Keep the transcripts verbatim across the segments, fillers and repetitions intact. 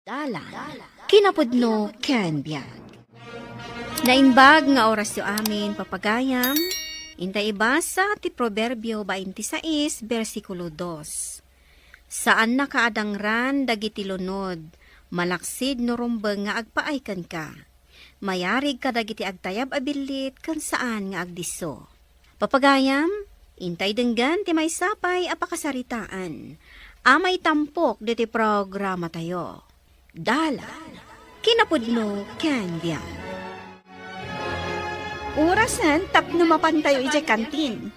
Dalan, kinapudno ken biag. Naimbag nga orasyo amin, papagayam. Inta ibasa ti Proverbio bainte sais, bersikulo dos. Saannaka a dangran dagiti lunod, malaksid no rumbeng nga agpaay kenka. Mayarig kadagiti agtayab a billit ken saan nga agdisso. Papagayam, intay denggen ti maysa pay a pakasaritaan a maitampok ditoy programatayo. Dalan, kinapudno ken biag. Orasen tapno mapantayo idiay kantin.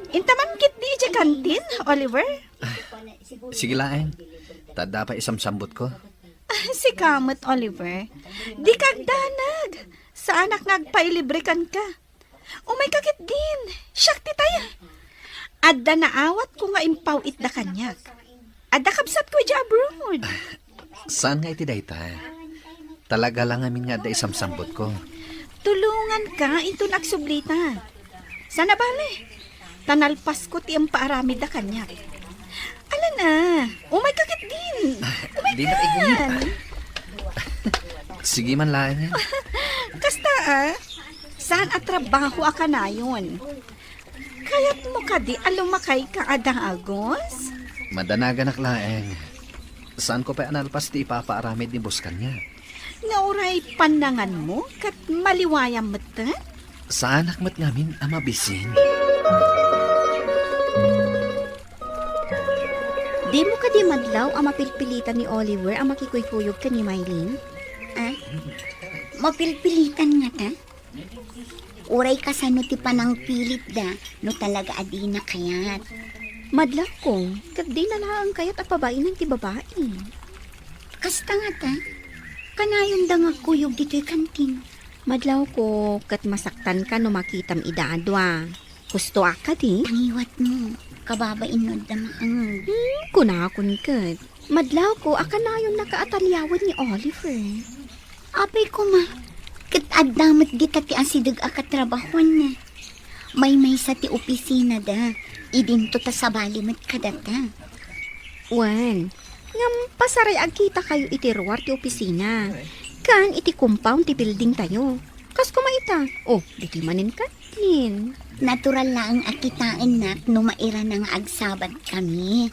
Inta man ketdi idiay kantin, Oliver? Sige laeng. Ta adda pay isamsambutko. Sika met, Oliver. Dika agdanag. Saanak nga agpailibre kenka. Umayka ketdin. Siak ti taya. Adda naawatko nga impaw-itda kaniak. Adda kabsatko idiay abroad. Saan nga iti dayta? Talaga la ngamin nga adda isamsambutko. Tulonganka inton agsublita. Saan a bale? Ta nalpasko ti impaaramidda kaniak. Ala na, umayka ketdin. Umayka. Dina igumit. Sige man laeng. Kasta, a? Saan a trabaho a kanayon? Kayatmo kadi a lumakayka a dagus? Madanaganak laeng. Saanko pay a nalpas ti ipapaaramid ni boss kaniak. Nga uray pannanganmo ket maliwayam metten? Saanak met ngamin a mabisin. Dimo kadi madlaw a mapilpilitan ni Oliver a makikuykuyog ken ni Mylene? A? Mapilpilitan ngata? Uray kasano ti panangpilitda no talaga a dina kayat? Madlawko, ket dina laeng kayat a pabainan ti babai. Kasta ngata, kanayonda nga agkuyog ditoy kantin. Madlawko, ket masaktanka no makitam ida a dua. Hustoak kadi? Tangiwatmo, kababain no adda maangeg. Hmm, kunakon ket. Madlawko a kanayonnaka a taliawen ni Oliver. Apay koma, ket adda met dita ti asideg a katrabahoanna. Maymaysa ti opisinada, idinto ta sabali met kadata. Wen, ngem pasaray agkitakayo iti ruar ti opisina, ken iti compound ti buildingtayo. Kas koma ita, o, ditoy manen ket Nin? Natural laeng a kitaennak no mairana nga agsabatkami.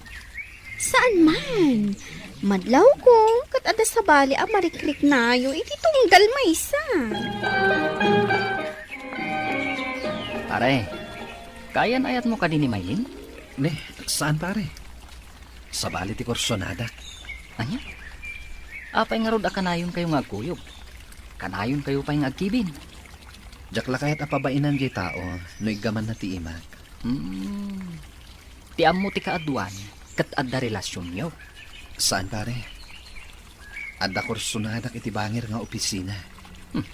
Saan man? Madlawko, ket adda sabali a marikriknayo iti tunggal maysa. Pare, kayan-ayatmo kadi ni Mylene? Ne, saan, pare? Sabali ti kursonadak. Ania? Apay ngarud a kanayonkayo nga agkuyog? Kanayonkayo pay nga agkibin? Diak la kayat a pabainan diay tao no iggamanna ti imak. Hmm. Ti ammo ti kaaduan, ket adda relasionyo? Saan, pare. Adda kursonadak iti bangir nga opisina. Hmm.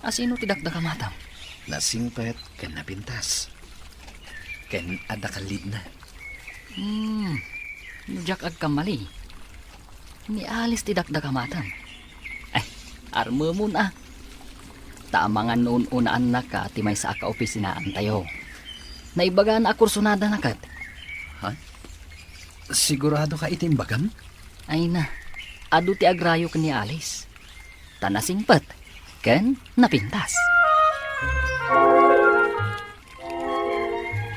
Asino ti dakdakamatam? Nasingpet ken napintas. Ken adda kallidna. Hmm. No diak agkamali, ni Alice ti dakdakamatam. Ay, armemon a. Ta amangan no un-unaannaka ti maysa a kaopisinaantayo. Naibagana a kursunadana ket. Ha? Sigurado ka iti imbagam? Ay na, adu ti agrayo ken ni Alice. Ta nasingpet ken napintas.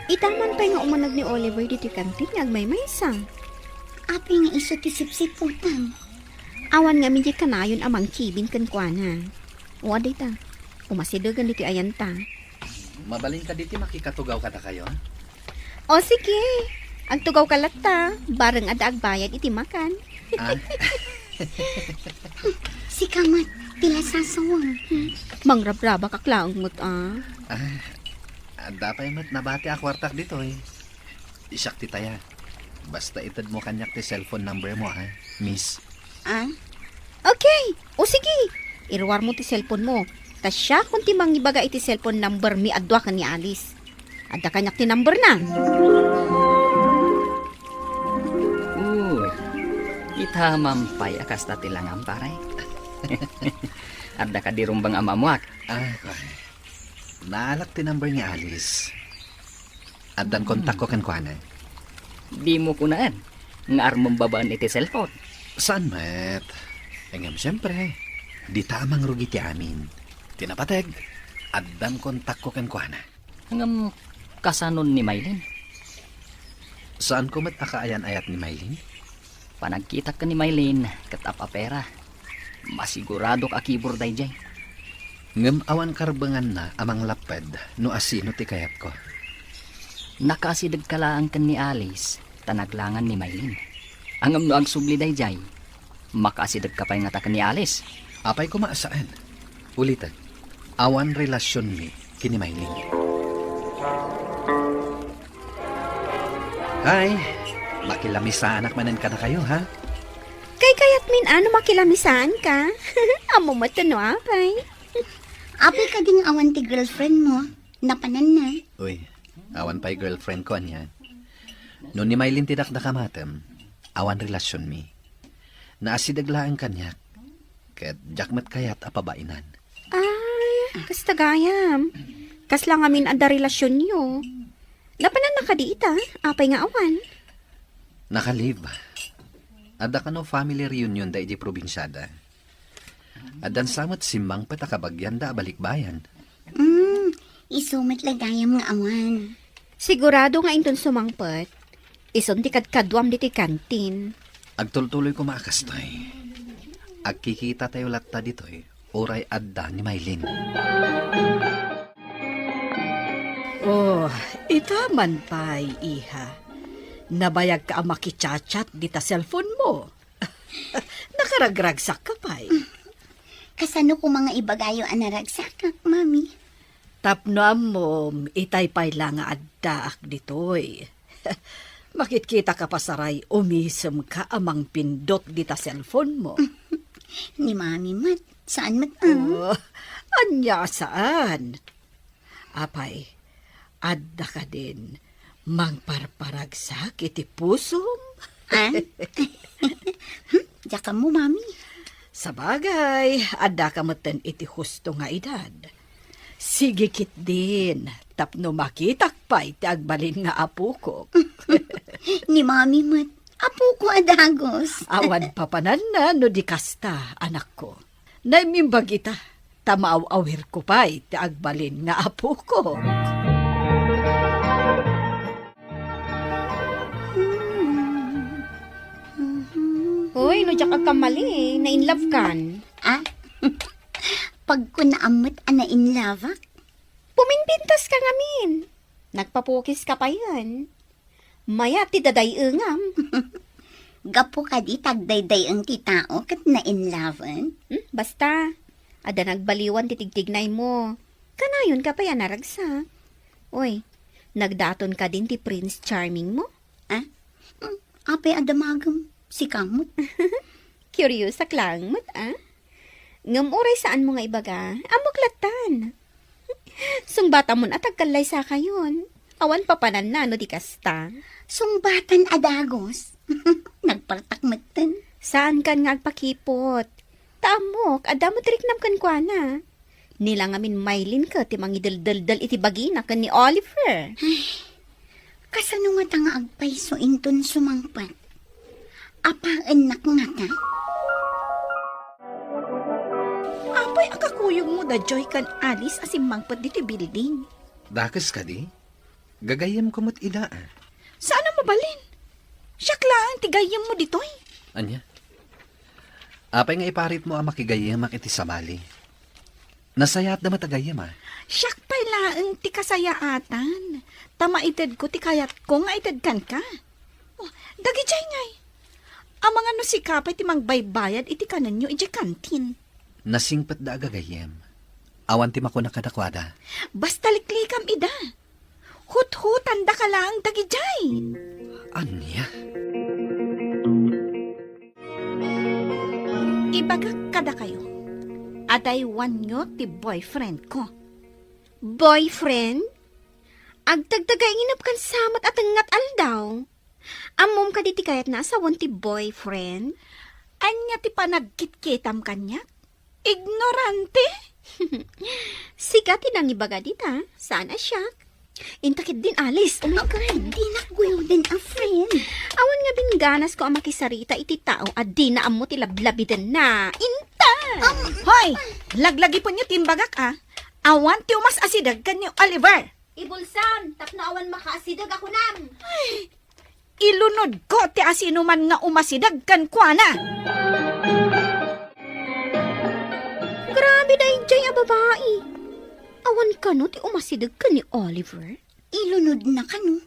Ita man pay nga umaneg ni Oliver ditoy kantin nga agmaymaysa. Apay nga isu ti sipsiputan? Awan ngamin diay kanayon a mangkibin kenkuana. O, adda ita. Umasidegen ditoy ayanta. Mabalin kadi ti makikatugaw kadakayo? O, sige. Agtugawka latta. Bareng adda agbayad iti makan. Ah. Sika met, ti lasasawang. Mangrabrabakak laeng met, a. Ah, adda pay met nabati a kuartak ditoy. Siak ti taya. Basta itedmo kaniak ti cellphone number mo, ha, miss. Ah? Okay. O sige, iruarmo ti cellphone mo. Ta siakon ti mangibaga iti cellphone number mi a dua ken ni Alice. Adda kaniak ti number na. Uy, ita man pay a kasta ti langam, pare. Adda kadi rumbeng a maammuak? Ah, pare. Naalak ti number ni Alice. Addan kontakko kenkuana. Dimo kunaen nga armem babaen iti cellphone. Saan met? Ngem, siempre, dita a mangrugi ti amin. Ti napateg, addan kontakko kenkuana. Ngem, kasanon ni Maylin? Saanko met a kaayan-ayat ni Maylin? Panagkitak ken ni Maylin ket ap-apera. Masiguradok a kibur daydiay. Ngem awan karbenganna a manglapped no asino ti kayatko. Nakaasidegka laeng ken ni Alice, ta naglangan ni Maylin. Ngem no agsubli daydiay, makaasidegka pay ngata ken ni Alice. Apay koma a saan? Ulitek, awan relasionmi ken ni Maylin. Hay, makilaamisaanak manen kadakayo, ha? Kaykayatmin a no makilaamisaanka. Ammom met no apay. Apay kadi nga awan ti girlfriendmo? Napananna? Uy, awan pay girlfriendko, ania. No ni Maylin ti dakdakamatem, awan relasionmi. Naasideg laeng kaniak, ket diak met kayat a pabainan. Ay, kasta gayam. Kasla ngamin adda relasionyo. Napananna kadi ita? Apay nga awan? Naka-leave. Adda kano family reunion da idiay probinsiada. Addan sa met simmangpet a kabagianda a balikbayan. Hmm, isu met la gayam nga awan. Sigurado nga inton sumangpet, isun ti kadkaduam ditoy kantin. Agtultuloy koma a kastoy. Agkikitatayo latta ditoy, uray adda ni Maylin. Oh, ita man pay, iha. Nabayagka a makichat-chat dita cellphone mo. Nakaragragsakka pay. Kasano koma nga ibagayo a naragsakak, Mami? Tapno ammom, itay pay la nga addaak ditoy. Makitkitaka pasaray, umisemka a mangpindot dita cellphone mo. Ni Mami met, saan met, ah? Oh, ania saan? Apay, adda kadin mangparparagsak iti pusom? Ah? Hmm, diak ammo, Mami. Sabagay, addaka metten iti husto nga edad. Sige ketdin, tapno makitak pay ti agbalin nga apokok. Ni Mami met, apoko a dagus. Awan papananna no di kasta, anakko. Naimimbag ita, ta maaw-awirko pay ti agbalin nga apokok. Hoy, no diak agkamali, na-in love kan? Ah? Pagkunaam met a na-in love-ak? Pumimpintas ka ngamin. Nagpapukis ka payen. Mayat ti daday-engam. Gapu kadi ta agdayday-eng ti tao ket na-in love-en? Hmm, basta, adda nagbaliwan ti tigtignay mo. Kanayon ka pay a naragsak. Oy, nagdaton kadin ti Prince Charming mo? Ah? Hmm, apay a damagem? Sika met? Curious ak laeng met, ah? Ngem uray saanmo nga ibaga, ammok lattan. Sungbatamon a tagkallaysakayon. Awan papananna no di kasta. Sungbatan a dagus. Nagpartak metten. Saan kan nga agpakipot. Ta ammok, adda met riknam kenkuana. Ni la ngamin Maylin ket ti mangideldeldel iti bagina ken ni Oliver. Ay, kasano ngata nga agpayso inton sumangpet? Apaennak ngata? Apay a kakuyogmo da Joy ken Alice a simmangpet ditoy building? Dakes kadi? Gagayyemko met ida, a. Saan a mabalin? Siak laeng ti gayyemmo ditoy. Ania? Apay nga iparitmo a makigayyemak iti sabali? Nasayaatda met a gayyem, a. Siak pay laeng ti kasayaatan, ta maitedko ti kayatko nga ited kenka. Oh, dagidiay ngay. Amangan no sika pay ti mangbaybayad iti kanenyo idiay kantin. Nasingpetda a gagayyem. Awan ti makuna kadakuada. Basta liklikam ida. Huthutandaka laeng dagidiay. Ania? Ibagak kadakayo, adaywanyo ti boyfriendko. Boyfriend? Agtagtagainep kan samat a tengnga aldaw. Ammom kadi ti kayatna a sawen ti boyfriend? Ania ti panagkitkitam kaniak? Ignorante? Sika ti nangibaga dita, saan a siak. Inta ketdin, Alice. Oh my God. Dinak guyoden a friend. Awan nga bingganas ko a makisarita iti tao a dina ammo ti lablabidenna. Inta! Hoy! Laglagipenyo ti imbagak, a. Awan ti umas-asideg ken ni Oliver. Ibulsam, tapno awan makaasideg a kunam. Ilunodko ti asinoman nga umasideg kenkuana. Grabe daydiay a babai. Awan kano ti umasideg ken ni Oliver? Ilunodna kano?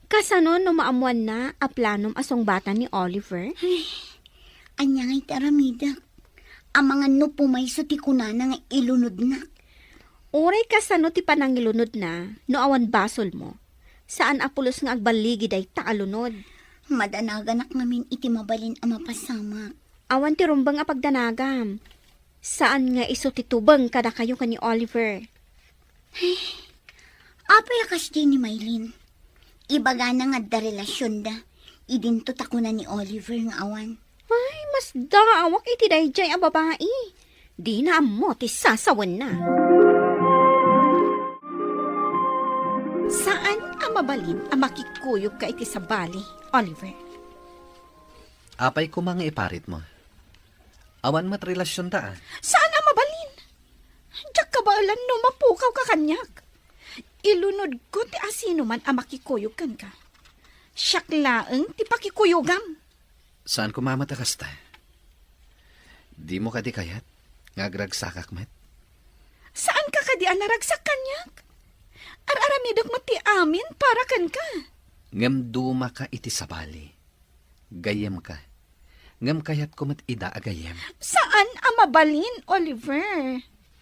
Kasano no maammoanna a planom a sungbatan ni Oliver? Ay, ania ngay ti aramidek? Amangan no pumayso ti kunana nga ilunodnak. Uray kasano ti panangilunodna, no awan basolmo, saan a pulos nga agballigi dayta a lunod. Madanaganak ngamin iti mabalin a mapasamak. Awan ti rumbeng a pagdanagam. Saan nga isu ti tubeng kadakayo ken ni Oliver. Ay, apay a kasdiay ni Maylin? Ibagana nga adda relasionda. Idinto ta kuna ni Oliver nga awan. Ay, masdaawak iti daydiay a babai. Dina ammo ti sasawenna. Saan a mabalin a makikuyogka iti sabali, Oliver. Apay koma nga iparitmo? Awan met relasionta, a. Saan a mabalin? Diak kabaelan no mapukawka kaniak. Ilunodko ti asinoman a makikuyog kenka. Siak laeng ti pakikuyogam. Saan koma met a kasta? Dimo kadi kayat nga agragsakak met? Saanka kadi a naragsak kaniak? Ar-aramidek met ti amin para kenka. Ngem dumaka iti sabali. Gayyemka. Ngem kayatko met ida a gayyem. Saan a mabalin, Oliver.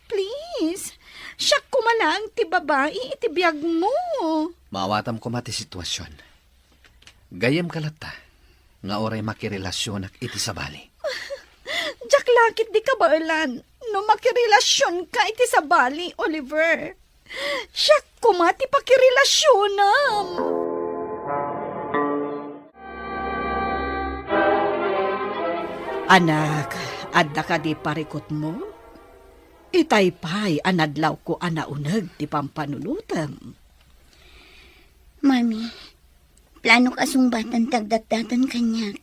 Please, siak koma laeng ti babai iti biagmo. Maawatam koma ti situasion. Gayyemka latta nga uray makirelasionak iti sabali. Diak la ketdi kabaelan no makirelasionka iti sabali, Oliver. Siak koma ti pakirelasionam. Anak, adda kadi parikutmo? Itay pay a nadlawko a nauneg ti pampanunotem. Mami, planok a sungbatan ti agdatdatan kaniak.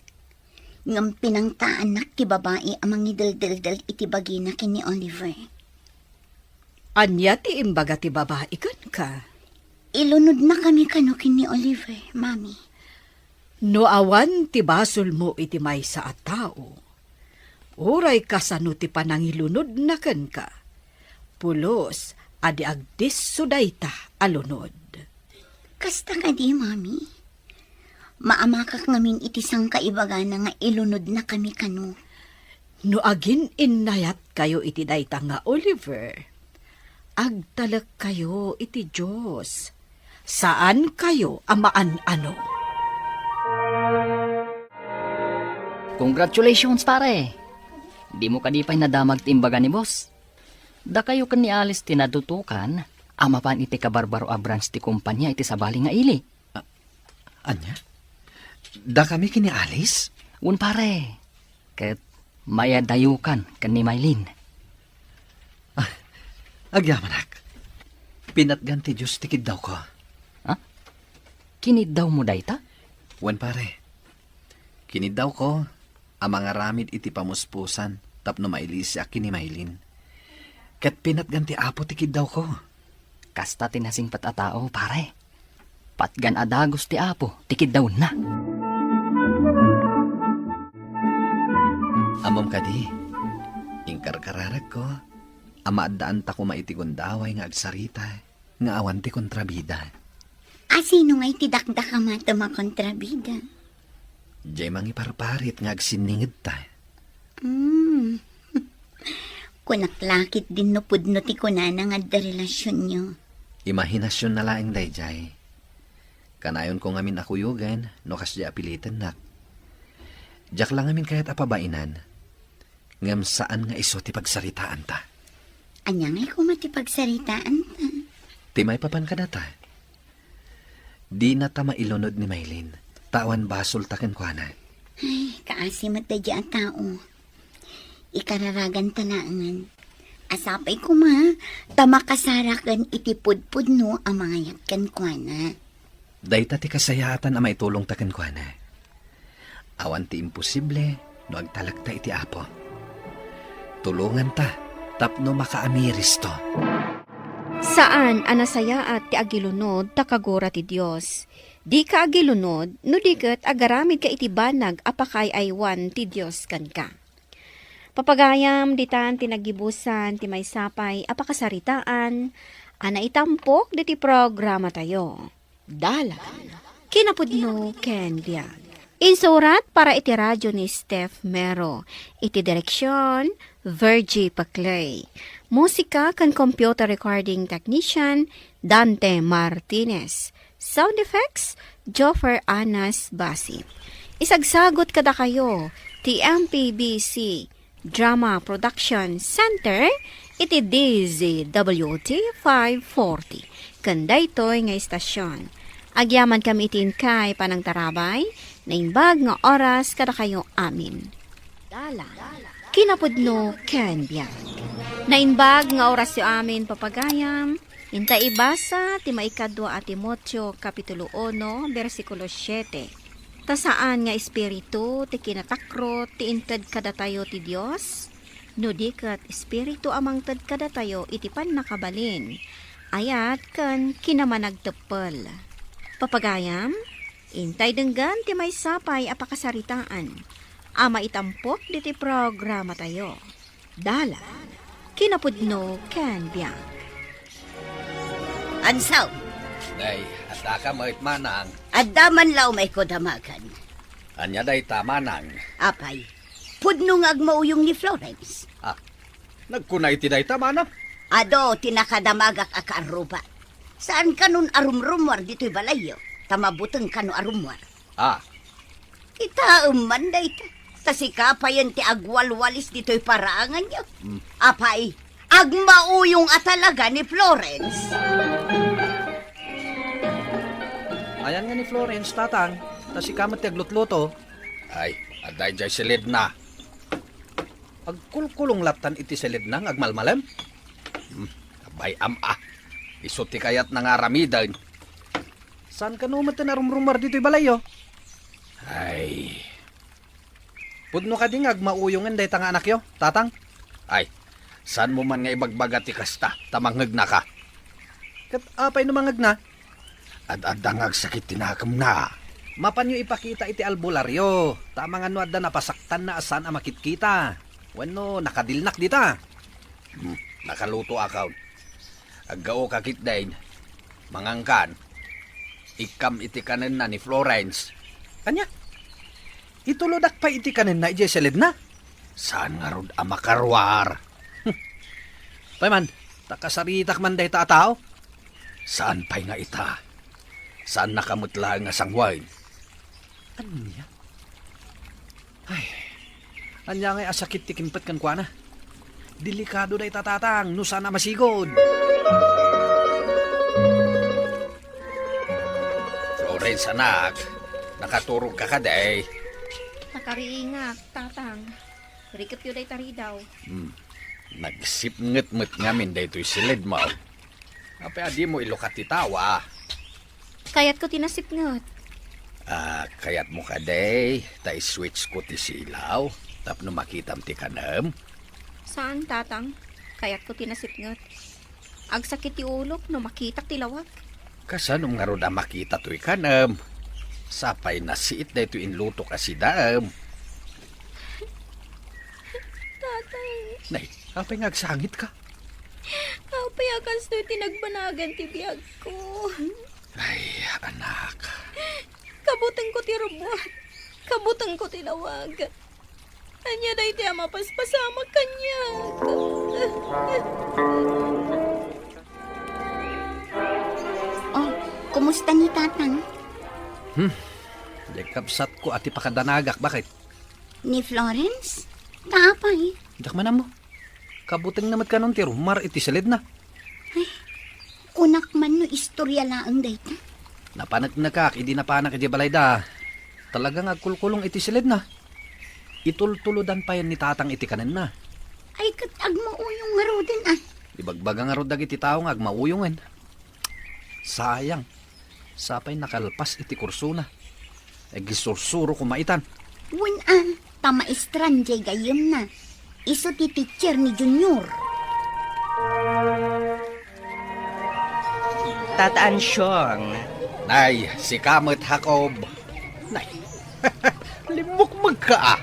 Ngem pinangtaannak ti babai a mangideldeldel iti bagina ken ni Oliver. Ania ti imbaga ti babai kenka? Ilunodnakami kano ken ni Oliver, Mami. No awan ti basolmo iti maysa a tao, uray kasano ti panangilunodna kenka, pulos a di agdisso dayta a lunod. Kasta kadi, Mami? Maamakak ngamin iti sangkaibagana nga ilunodnakami kano. No agin-innayatkayo iti dayta nga Oliver, agtalekkayo iti Dios. Saankayo a maan-ano. Congratulations, pare! Dimo kadi pay nadamag ti imbaga ni boss? Dakayo ken ni Alice ti nadutokan a mapan iti kabarbaro a branch ti kompania iti sabali nga ili. A-, ania? Dakami ken ni Alice? Wen, pare. Ket mayadayokan ken ni Maylin. Ah, agyamanak. Pinatgan ti Dios ti kiddawko. Ha? Kiniddawmo dayta? Wen, pare. Kiniddawko a mangaramid iti pamuspusan tapno mailisiak ken ni Maylin. Ket pinatgan ti Apo ti kiddawko. Kasta ti nasingpet a tao, pare. Patgan a dagus ti Apo ti kiddawenna. Ammom kadi, inkarkararagko a maaddaanta koma iti gundaway nga agsarita nga awan ti kontrabida. Asino ngay ti dakdakamatem a kontrabida? Diay mangiparparit nga agsinningedta. Hmm. Kunak la ketdin no pudno ti kunana nga adda relasionyo. Imahinasionna laeng daydiay. Kanayonko ngamin a kuyogen no kasdiay a pilitennak. Diak la ngamin kayat a pabainan. Ngem saan nga isu ti pagsaritaanta. Ania ngay koma ti pagsaritaanta? Ti maipapan kadata. Dinata mailunod ni Maylin, ta awan basolta kenkuana. Ay, kaasi met daydiay a tao. Ikararaganta laengen. Asapay koma, ta makasaraken iti pudpudno a mangayat kenkuana. Dayta ti kasayaatan a maitulongta kenkuana. Awan ti imposible no agtalekta iti Apo. Tulonganta tapno makaamiristo. Saan a nasayaat ti agilunod ta kagura ti Dios. Dika agilunod no di ket agaramidka iti banag a pakaay-aywan ti Dios kenka. Papagayam, ditan ti naggibusan ti maysapay a pakasaritaan a naitampok diti programatayo. Dalan, kinapudno ken biag. Insurat para iti radyo ni Steph Mero. Iti direksyon, Virgie Paclay. Musika ken computer recording technician, Dante Martinez. Sound effects, Joffer Anas Basi. Isagsagot kadakayo ti M P B C Drama Production Center iti D Z W T five forty. Ken daytoy nga istasyon, agyamankami iti inkay panangtarabay, naimbag nga oras kadakayo amin. Dalan, kinapudno ken biag. Naimbag nga orasyo amin, papagayam, inta ibasa ti maikadua a Timoteo, Kapitulo uno, bersikulo siete. Ta saan nga espiritu ti kinatakrot ti inted kadatayo ti Dios, no di ket espiritu a mangted kadatayo iti pannakabalin, ayat ken kinamanagteppel. Papagayam, intay denggen ti maysapay a pakasaritaan a maitampok diti programatayo. Dalan, kinapudno ken biag. Ansaw. Nay, addaka met, manang. Adda man la umay ko damagan. Ania dayta, manang? Apay, pudno nga agmauyong ni Florence. Ah, nagkuna iti dayta, manang? Adu ti nakadamagak a kaarruba. Saan kanon a rumrumuar ditoy balayyo, ta mabuteng kano a rummuar. Ah. Kitaem man dayta. Ta sika payen ti agwalwalis ditoy paraanganyo. Hmm. Apay, agmauyong a talaga ni Florence. Ayan nga ni Florence, tatang, ta sika met ti aglutluto. Ay, adda idiay siledna. Agkulkulong lattan iti siledna nga agmalmalem? Hmm, abay, am-a. Isu ti kayatna nga aramiden. Saan kano met a rumrumuar ditoy balayyo? Ay. Pudno kadi nga agmauyongen dayta nga anakyo, tatang? Ay, saanmo man nga ibagbaga ti kasta, ta mangegnaka. Ket apay no mangegna? Ad-adda nga agsakit ti nakemna. Mapanyo ipakita iti albularyo, ta amangan no adda napasaktanna a saan a makitkita. Wenno nakadilnak dita. Hmm, nakalutoakon. Aggaoka ketdin. Mangankan. Ikkam iti kanenna ni Florence. Ania? Itulodak pay iti kanenna idiay siledna? Saan ngarud a makaruar? Apay man, ta kasaritak man dayta a tao? Saan pay nga ita? Saannaka met laeng a sanguen. Ania? Ay, ania ngay a sakit ti kimpet kenkuana? Delikado dayta, tatang, no saan a masigud. Florence, anak, nakaturogka kadi? Nakariingak, tatang. Riketyo dayta ridaw. Hmm. Nagsipnget met ngamin daytoy siledmo. Apay a dimo ilukat ti tawa? Kayatko ti nasipnget. Ah, kayatmo kadi ta i-switch ko ti silaw tapno makitam ti kanem? Saan, tatang. Kayatko ti nasipnget. Agsakit ti ulok no makitak ti lawag. Kasanom ngarud a makita toy kanem? Sapay nasiit daytoy inlutok a sidaem. Tatang. Nay, apay nga agsangitka? Apay a kastoy ti nagbanagan ti biagko? Ay, anak. Kabutengko ti rubbuat. Kabutengko ti lawag. Ania daytoy a mapaspasamak kaniak? Oh, kumusta ni Tatang? Hmm, diay kabsatko a ti pakadanagak, baket. Ni Florence? Ta apay? Diak man ammo. Kabutengna met kanon ti rummuar iti siledna. Ay, kunak man no istorya laeng dayta. Napaneknekak idi napanak idiay balayda. Talaga nga agkulkulong iti siledna. Itultulodan payen ni Tatang iti kanenna. Ay, ket agmauyong ngaruden, a. Ibagbaga ngarud dagiti tao nga agmauyongen. Sayang. Sapay nakalpas iti kursona. Agisursuro koma itan. Wen, a, ta maestran jay gayyemna. Isu ti teacher ni Junior. Tata Ansyong. Nay, sika met, Jacob. Nay, limmukmegka, a.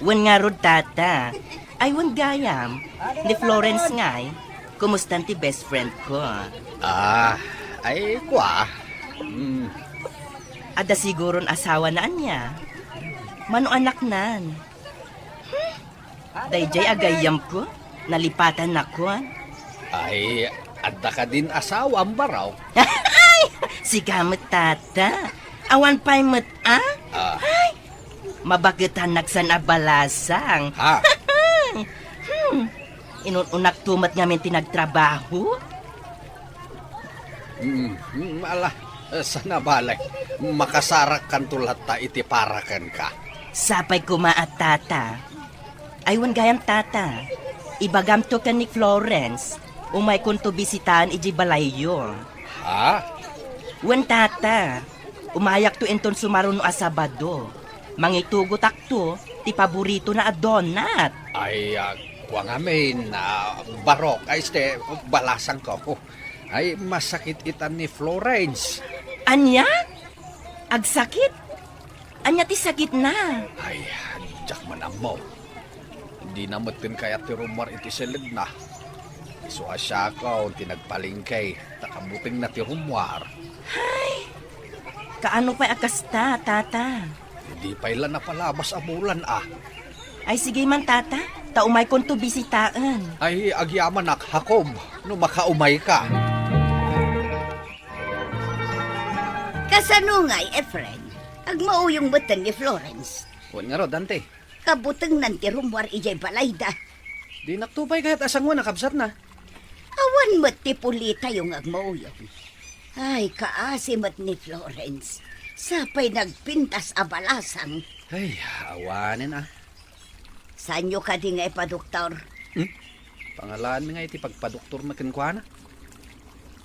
Wen ngarud, Tata. Ay, wen gayam. Ni Florence ngay. Kumustan ti best friend ko? Ah, ay, kua. Mm. Adda siguron asawana ania? Mano anaknan? Hmm? Daydiay a gayyemko, nalipatannakon. Ay, adda kadin asawam, barok? Ay, sika met, Tata. Awan pay met, a? Ah. Ay, mabaketannak san a balasang. Ha? Hmm. Inun-unakto met ngamin ti nagtrabaho? Mm, mm, ala, saan a bale, makasarakkanto latta iti para kenka. Sapay koma a, Tata. Ay, wen gayam, Tata. Ibagamto ken ni Florence. Umaykonto bisitaen idiay balayyo. Ha? Wen, Tata. Umayakto inton sumaruno a Sabado. Mangitugotakto ti paboritona a donut. Ay, ah, kua ngamin, ah, barok, ay, este, balasangko. Ay, masakit itan ni Florence. Ania? Agsakit? Ania ti sakitna? Ay, diak man ammo. Dina met ken kayat ti rummuar iti siledna. Isu a siakon ti nagpalengke, ta kabutengna ti rummuar. Ay, kaano pay a kasta, Tata? Idi pay la napalabas a bulan, a. Ay, sige man, Tata, ta umaykonto bisitaen. Ay, agyamanak, Jacob, no makaumayka. Kasano ngay, Efren? Agmauyong metten ni Florence. Wen ngarud, Auntie. Kabutengnan ti rummuar idiay balayda. Dinakto pay kayat a sangoen a kabsatna. Awan met ti pulitayo nga agmauyong. Ay, kaasi met ni Florence. Sapay nagpintas a balasang. Ay, awanen, a. Saanyo kadi nga ipadoktor? Hmm? Pangalaanmi nga iti pagpadoktormi kenkuana.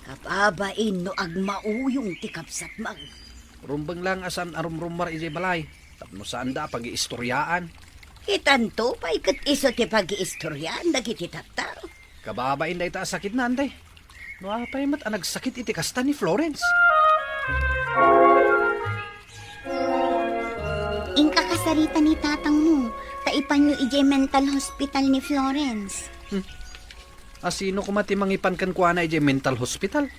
Kababain no agmauyong ti kabsatmo. Rumbeng lang a saan a rumrummuar idiay balay tapno saanda a pagiistoriaan. Itanto pay ket isu ti pagiistoriaan dagiti tattao. Kababain dayta a sakitna, Auntie. No apay met a nagsakit iti kasta ni Florence? Inka kasarita ni tatangmo, ta ipanyo idiay mental hospital ni Florence. Hmm. A, sino koma ti mangipan kenkuana idiay mental hospital?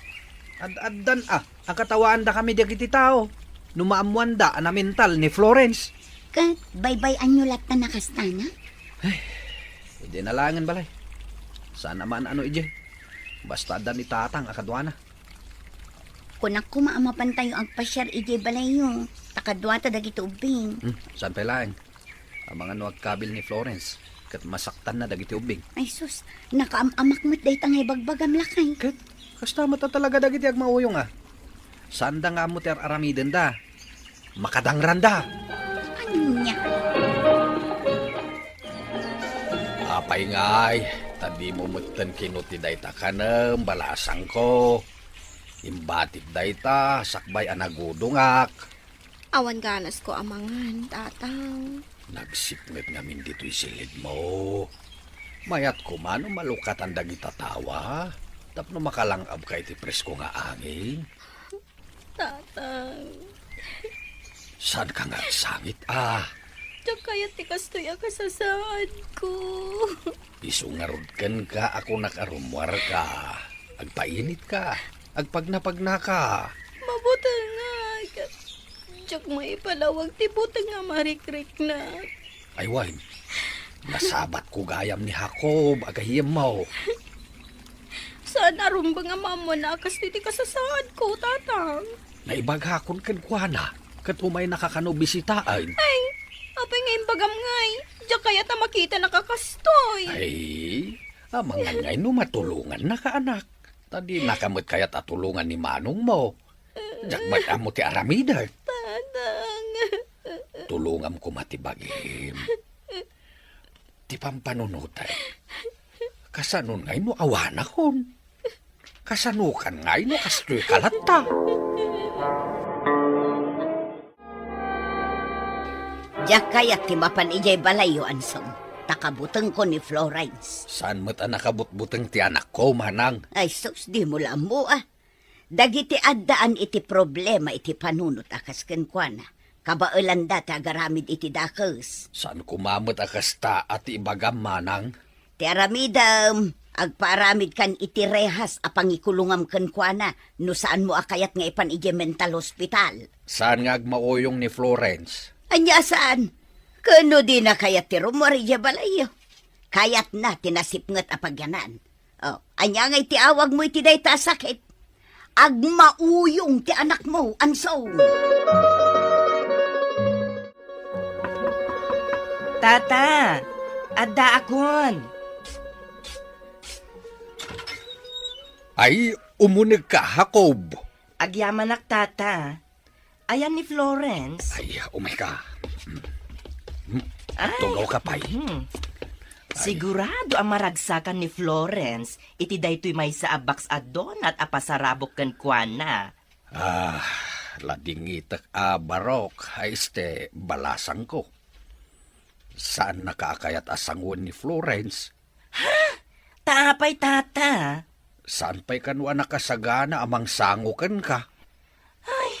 Ad-addan a, akatawaandakami dagiti tao no maammoanda a namental ni Florence. Ket baybay-anyo latta a kastana? Ay, idi na laengen balay. Saan a maan-ano idiay. Basta adda ni tatang a kaduana. Kunak koma a mapantayo agpasiar idiay balayyo, ta kaduata dagiti ubbing. Hmm, saan pay laeng? Amangan no agkabil ni Florence, ket masaktanna dagiti ubbing. Ay sus, nakaam-amak met dayta nga ibagbagam, lakay. Ket, kasta met a talaga dagiti agmauyong, a. Saanda nga ammo ti ar-aramidenda. Makadangranda. Ania? Apay ngay, ta dimo metten kinuti dayta kanem, balasangko. Imbatik dayta, sakbay a nagudongak. Awan ganasko a mangan, Tatang. Nagsipnget ngamin ditoy silidmo. Mayat koma no malukatan dagita tawa, tapno makalang-abka iti presko nga angin. Tatang. Saanka nga agsangit, a? Diak kayat ti kastoy a kasasaadko. Isu ngarud kenka a kunak a rummuarka. Agpainitka. Agpagnapagnaka. Mabutengak. Diak maipalawag ti buteng a marikriknak. Ay wen, nasabatko gayam ni Jacob a gayyemmo. Saan a rumbeng a maammoanna a kastoy ti kasasaadko, Tatang. Naibagakon kenkuana, ket umaynaka kano bisitaen. Ay, apay nga imbagam ngay, diak kayat a makitanaka kastoy. Ay, amangan ngay no matulongannaka, anak. Ta dinaka met kayat a tulongan ni manongmo. Diak met ammo ti aramidek. Tatang. Tulongam koma ti bagim. ti pampanunotek. Kasanon ngay no awanakon? Kasanokan ngay no kastoy ka latta? Diak kayat ti mapan idiay balayyo, Ansom, ta kabutengko ni Florence. Saan met a nakabutbuteng ti anakko, manang? Ay sus, dimo la ammo, a. Dagiti addaan iti problema iti panunot a kas kenkuana, kabaelanda ti agaramid iti dakes. Saan koma met a kasta a ti ibagam, manang. Ti aramidem, agpaaramidkan iti rehas a pangikulongam kenkuana no saanmo a kayat nga ipan idiay mental hospital. Saan nga agmauyong ni Florence? Ania saan? Ken no dina kayat ti rummuar idiay balayyo? Kayatna ti nasipnget a pagyanan. Oh, ania ngay ti awagmo iti dayta a sakit? Agmauyong ti anakmo, Ansom. Tata, addaakon. Ay, umunegka, Jacob. Agyamanak, Tata. Ayan ni Florence? Ay, umayka. Hmm. Ay. Tugaw ka pay. Mhm. Ay. Sigurado a maragsakan ni Florence iti daytoy maysa a box a donut a pasarabok kenkuana. Ah, ladingitek a barok, ay este, balasangko. Saannaka a kayat a sangoen ni Florence. Ha? Ta apay, Tata? Saan pay kano a nakasagana a mangsango kenka? Ay,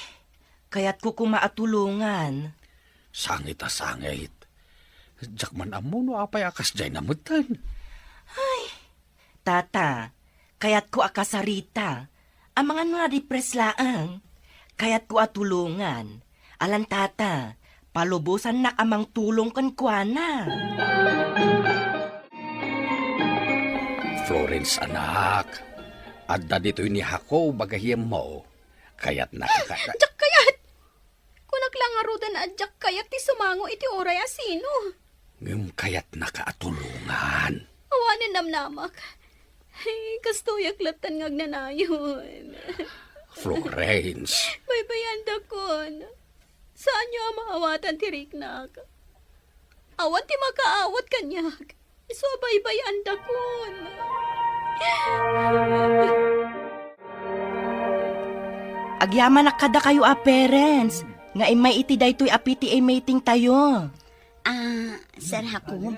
kayatko koma a tulongan. Sangit a sangit. Diak man ammo no apay a kasdiay na metten. Ay, Tata, kayatko a kasarita. Amangan no na-depress laeng. Kayatko a tulongan. Alan, Tata, palubosannak a mangtulong kenkuana. Florence, anak, adda ditoy ni Jacob a gayyemmo. Kayatnaka ka- Diak kayat! Kunak la ngaruden a diak kayat ti sumango iti uray a sino. Ngem kayatnaka a tulongan. Awanen namnamak. Ay, kastoyak lattan nga agnanayon. Florence. Baybayandakon. Saanyo a maawatan ti riknak. Awan ti makaawat kaniak. Isu a baybayandakon. Agyamanak kadakayo a parents nga immay iti daytoy a P T A meeting tayo. Ah, Sir Jacob?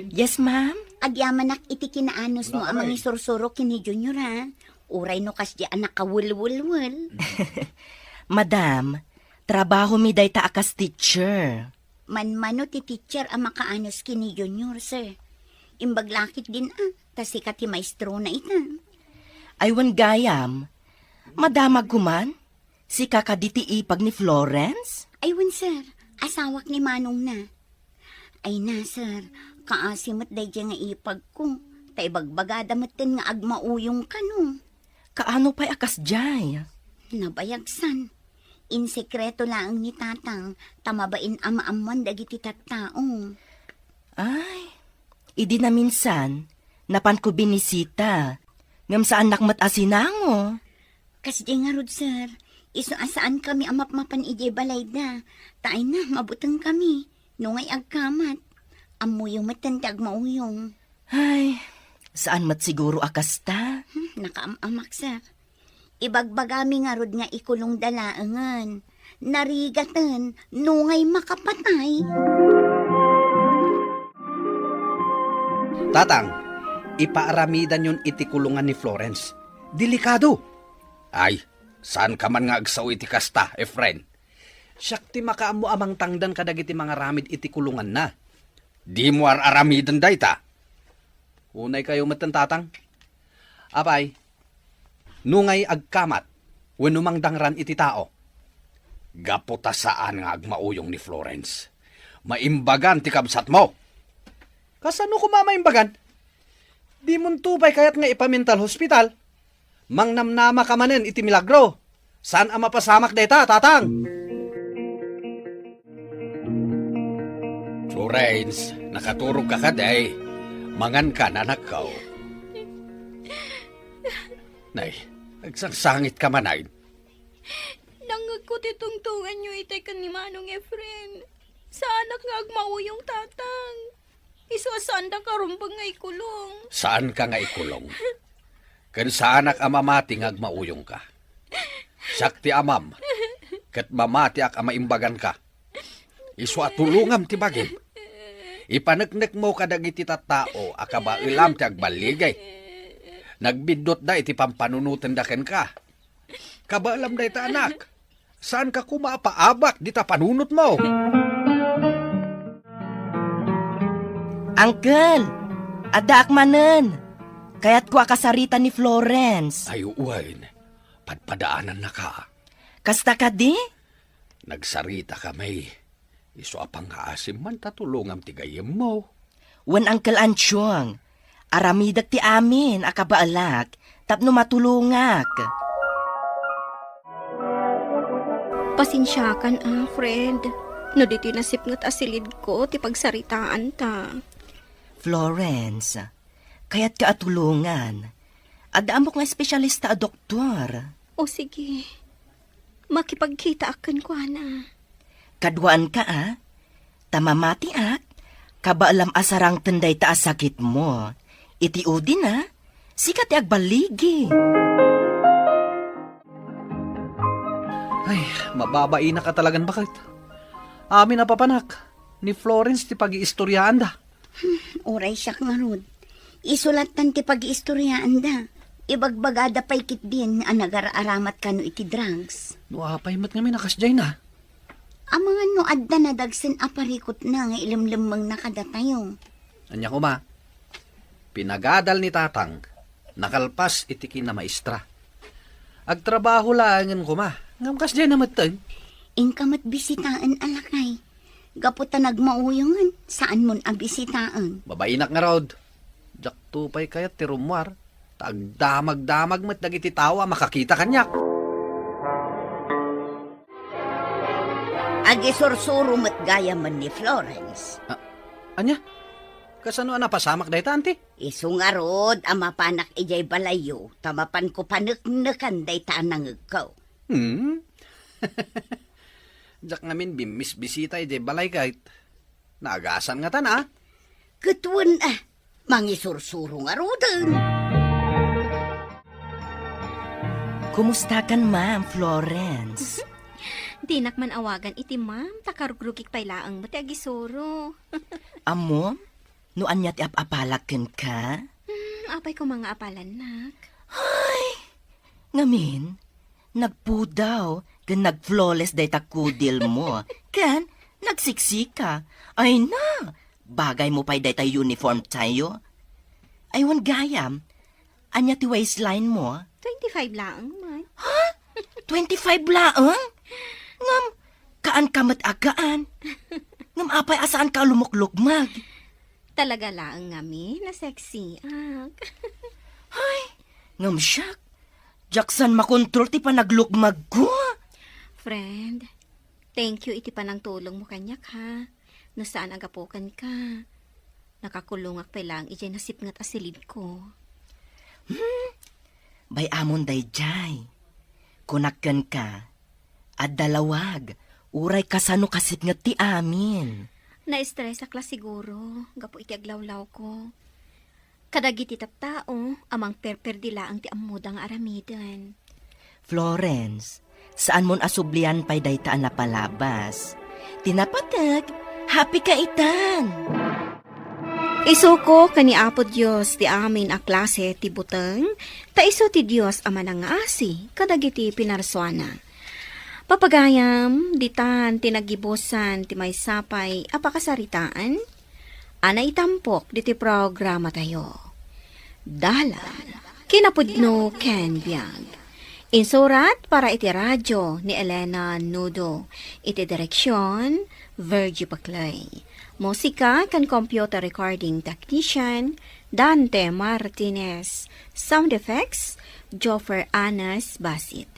Yes, ma'am? Agyamanak iti kinaanusmo a mangisursurok ken ni Junior, ha? Uray no kasdi a nakawelwelwel. Madam, trabahomi dayta a kas teacher. Manmano ti teacher a makaanus ken ni Junior, sir. Imbag la ketdin a, ta sika ti maestrona ita. Ay wen gayam, madamagko man? Sika kadi ti ipag ni Florence? Ay wen, sir. Asawak ni manongna. Ay na, sir. Kaasi met daydiay nga ipagko. Ta ibagbagada metten nga agmauyong kano. Kaano pay a kasdiay? Nabayagsan. Insekreto laeng ni Tatang ta mabain a maammoan dagiti tattao. Ay, idi naminsan, napanko binisita. Ngem saannak met a sinango. Kasdi ngarud, sir. Isu a saankami a mapmapan idiay balayda. Ta ay na, mabutengkami. No ngay agkamat, ammoyo metten ti agmauyong. Ay, saan met siguro a kasta? Hmm, nakaam-amak, sir. Ibagbagami ngarud nga ikulongda laengen. Narigaten, no ngay makapatay. Tatang, ipaaramidanyon iti kulongan ni Florence. Delikado. Ay, saanka man nga agsao iti kasta, Efren. Siak ti makaammo a mangtangdan kadagiti mangaramid iti kulonganna. Dimo ar-aramiden dayta. Unaykayo metten, Tatang. Apay, no ngay agkamat wenno mangdangran iti tao, gapu ta saan nga agmauyong ni Florence, maimbagan ti kabsatmo. Kasano koma maimbagan? Dimonto pay kayat nga ipa-mental hospital? Mangnamnama ka manen iti milagro. Saan a mapasamak dayta, Tatang? Florence, nakaturog ka kadi? Mangan ka, anakko. Nay, agsangsangit ka man, ay. Nangngegko ti tungtonganyo itay ken ni Manong Efren. Saanak nga agmauyong, Tatang. Isu a saandaka rumbeng nga ikulong. Saanka nga ikulong. Ken saanak a mamati nga agmauyongka. Siak ti amam, ket mamatiak a maimbaganka. Isu a tulongam ti bagim. Ipaneknekmo kadagiti tattao a kabaelam ti agbaligi. Nagbiddutda iti pampanunotenda kenka. Kabaelam dayta, anak. Saanka koma a paabak dita panunotmo. Uncle, addaak manen. Kayatko a kasarita ni Florence. Ay, wen. Padpadaanannaka. Kasta kadi? Nagsarita kami. Isu a pangngaasim man ta tulongam ti gayyemmo. Wen, Uncle Antiong, aramidek ti amin a kabaelak tapno matulongak. Pasensiakan a, friend, no ditoy nasipnget a silidko ti pagsaritaanta. Florence, kayatko a tulongan. Adda ammok nga espesyalista a doktor. O sige. Makipagkitaak kenkuana. Kaduaanka a, ta mamatiak, kabaelam a sarangten dayta a sakitmo. Iti udin a, sika ti agbaligi. Ay, mababainak a talagan baket. Amin a papanak, ni Florence ti pagiistoryaanda. Hmm, uray siak ngarud. Isu lattan ti pagiistoryaanda. Ibagbagada pay ketdin a nagar-aramat kano iti drugs. No apay met ngamin a kasdiay na? Amangan no adda nadagsen a parikutna nga ilemlemmengna kadatayo. Ania koma, pinagadal ni Tatang, nakalpas iti kinamaestra. Agtrabaho laengen koma, ngem kasdiay na metten. Inka met bisitaen a lakay. Gapu ta nagmauyongen, saanmon a bisitaen. Mabainak ngarud. Diakto pay kayat ti rummuar, ta agdamagdamag met dagiti tao a makakita kaniak. Agisursuro met gayamen ni Florence. Ah, ania? Kasano a napasamak dayta, anti? Isu ngarud a mapanak idiay balayyo, ta mapanko paneknekan dayta a nangegko. Hmm? Diak ngamin bimmisbisita idiay balay ket naagasan ngatan a. Ket wen a, mangisursuro ngaruden. Kumustakan, Ma'am Florence? Dinak man awagan iti ma'am, ta karugrugik pay laeng met ti agisuro. Ammom no ania ti ap-apalak kenka? Hmm, apay koma nga apalannak? Ay, ngamin, nagpudaw ken nag-flawless dayta kudilmo, ken nagsiksika. Ay na, bagaymo pay dayta uniform tayo. Ay, wen gayam, ania ti waistline mo? Twenty-five laeng man. Ha? Twenty-five laeng? Ngem, kaan ka met a gaan. Ngem apay a saan ka a lumuklukmag? Talaga laeng ngamin a sexy, ak. Ay, ngem siak, diak san makontrol ti panaglukmagko. Friend, thank you iti panangtulongmo kaniak, ha. No saan a gapu kenka, nakakulongak pay laeng idiay nasipnget a silidko. Hmm, bay-amon daydiay. Kunak kenka, adda lawag, uray kasano kasipnget ti amin. Naestresak la siguro gapu iti aglawlawko. Kadagiti tattao a mangperperdi laeng ti ammoda nga aramiden. Florence, saanmon a sublian pay dayta a napalabas. Ti napateg, happy ka itan! Isuko ken ni Apo Dios ti amin a klase ti buteng, ta isu ti Dios a manangngaasi kadagiti pinarsuana. Papagayam, ditan ti naggibusan ti maysa pay a pakasaritaan a naitampok diti programatayo. Dalan, kinapudno ken biag. Insurat para iti radio ni Elena Nudo. Iti direksion, Virgie Paclay. Musika ken computer recording technician, Dante Martinez. Sound effects, Joffer Anas Basit.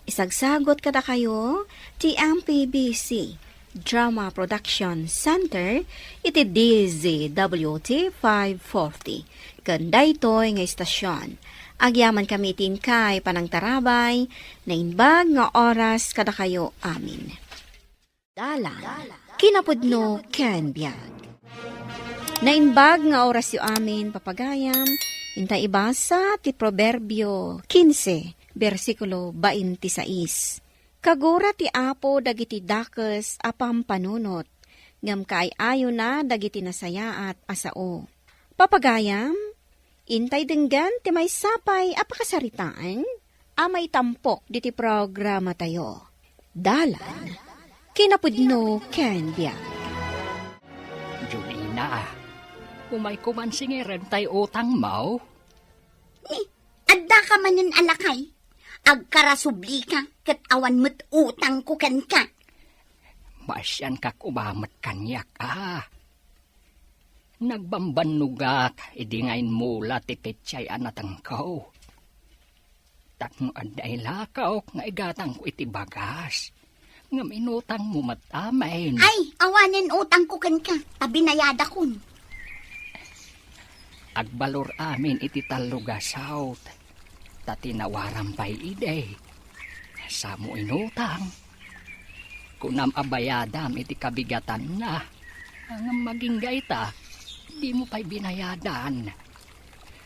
Isagsagot kadakayo ti M P B C Drama Production Center iti D Z W T five forty. Ken daytoy nga istasyon, agyamankami iti inkay panangtarabay, naimbag nga oras kadakayo amin. Dalan, kinapudno ken biag. Naimbag nga orasyo amin, papagayam, inta ibasa ti Proverbio quince, bersikulo twenty-six. Kagura ti Apo dagiti dakes a pampanunot, ngem kaay-ayona dagiti nasayaat a sao. Papagayam, intay denggen ti maysa pay a pakasaritaan a maitampok diti programatayo. Dalan, kinapudno ken biag. Julina, umayko man singirem tay utangmo? Ni, addaka manen a lakay. Agkarasublika ket awan met utangko kenka. Maasianka koma met kaniak a. Nagbambannogak idi nga immula ti petsa a natengko. Tapno adda ilakaok nga igatangko iti bagas. Ngem inutangmo met amin. Ay, awanen utangko kenka, ta binayadakon. Agbalor amin iti tallo gasut, ta tinawaram pay idi. Samo inutang. Kunam a bayadam iti kabigatanna. Ngem maginggayta, dimo pay binayadan.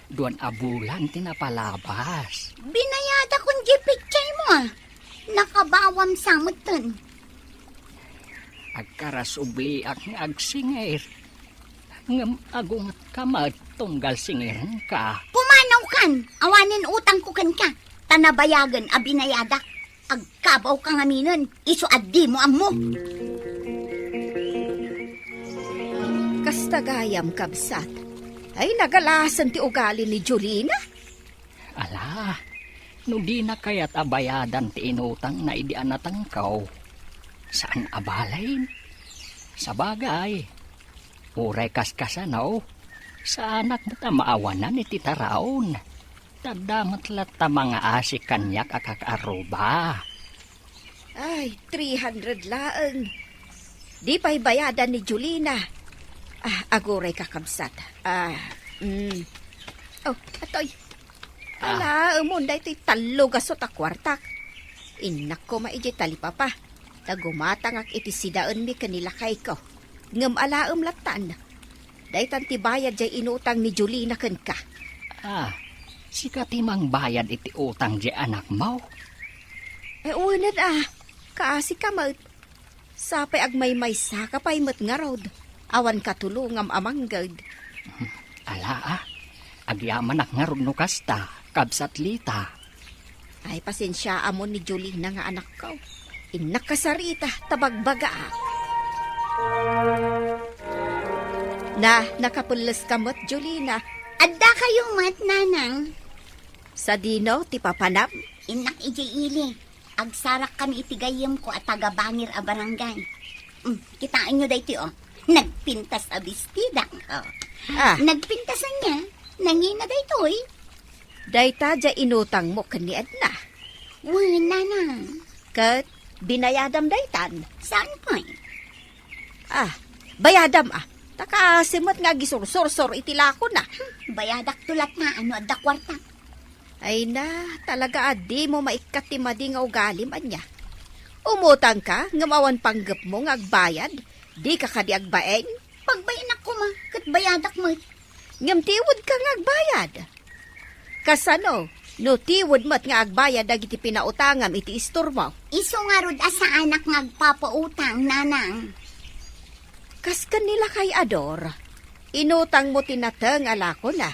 Duan a bulan ti napalabas. Binayadakon diay petsaymo a. Nakabawam sa metten. Agkarasubliak nga agsingir. Ngem agungetka met tunggal singirenka. Pumanawkan! Awanen utangko kenka, ta nabayagen a binayadak. Agkabawka ngaminen, isu a dimo ammo. Kasta gayam, kabsat. Ay, nagalasen ti ugali ni Julina. Ala, no dina kayat a bayadan ti inutangna idi a natengko, saan a balin. Sabagay, uray kaskasano, saanak met a maawanan iti taraon. Ta adda met latta mangaasi kaniak a kakaarruba. Ay, three hundred laeng. Di pay bayadan ni Julina. Ah, aguray, kakabsat. Ah, mm. Oh, atoy. Ah. Alaemon daytoy tallo gasut a kuartak. Innak koma idiay talipapa. Ta gumatangak iti sidaenmi ken ni lakayko. Ngem alaem lattan. Daytan ti bayad jay inutang ni Julina kenka. Ah, sika ti mangbayad iti utang jay anakmo? Eh, unen a, kaasika met. Sapay agmaymaysaka pay met ngarud. Awan katulongam a mangged. Ala, ah. Agyamanak ngarud no kasta, kabsat Lita. Ay, pasensiaamon ni Julina nga anakko. Innak kasarita, ta bagbagaak. Na, nakapelleska met, Julina. Addakayo met, Nanang. Sadino ti papanam? Innak idiay ili. Agsarakkan iti gayyemko a taga-Bangir a barangay. Mm, kitaenyo daytoy, oh. Nagpintas a bestidak, oh. Ah. Nagpintas ania? Nangina daytoy? Dayta jay inutangmo ken ni Edna. Wen, Nanang. Ket binayadam daytan? Saan pay? Ah, bayadam, ah. Ta kaasi met nga agisursursor iti lakona. Hmm, bayadakto latta no adda kuarta. Ay na, talaga a dimo maikkat ti madi nga ugalim, ania? Umutangka, ngem awan panggepmo nga agbayad? Dika kadi agbain? Pagbainnak koma, ket bayadak met. Ngem tiwedka nga agbayad. Kasano no tiwed met nga agbayad dagiti pinautangam iti istormo? Isu ngarud a saanak nga agpapautang, Nanang. Kas ken ni lakay a Dor, inutangmo ti nateng a lakona.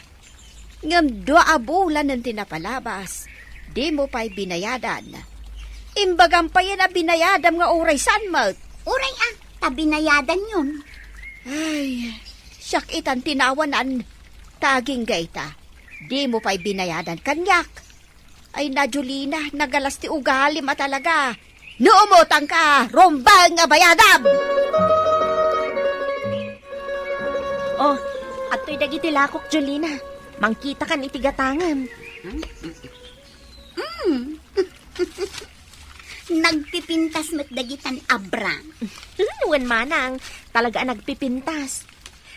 Ngem dua a bulanen ti napalabas, dimo pay binayadan. Imbagam payen a binayadam nga uray saan met. Uray a, ta binayadanyon. Ay, siak itan ti naawanan. Ta agingga ita, dimo pay binayadan kaniak. Ay na, Julina, nagalas ti ugalim a talaga. No umutangka, rumbeng a bayadam! Oh, adtoy dagiti lakok, Julina. Mangkitakan iti gatangem. Hmm? Nagpipintas met dagitan a bra. Wen manang, talaga a nagpipintas.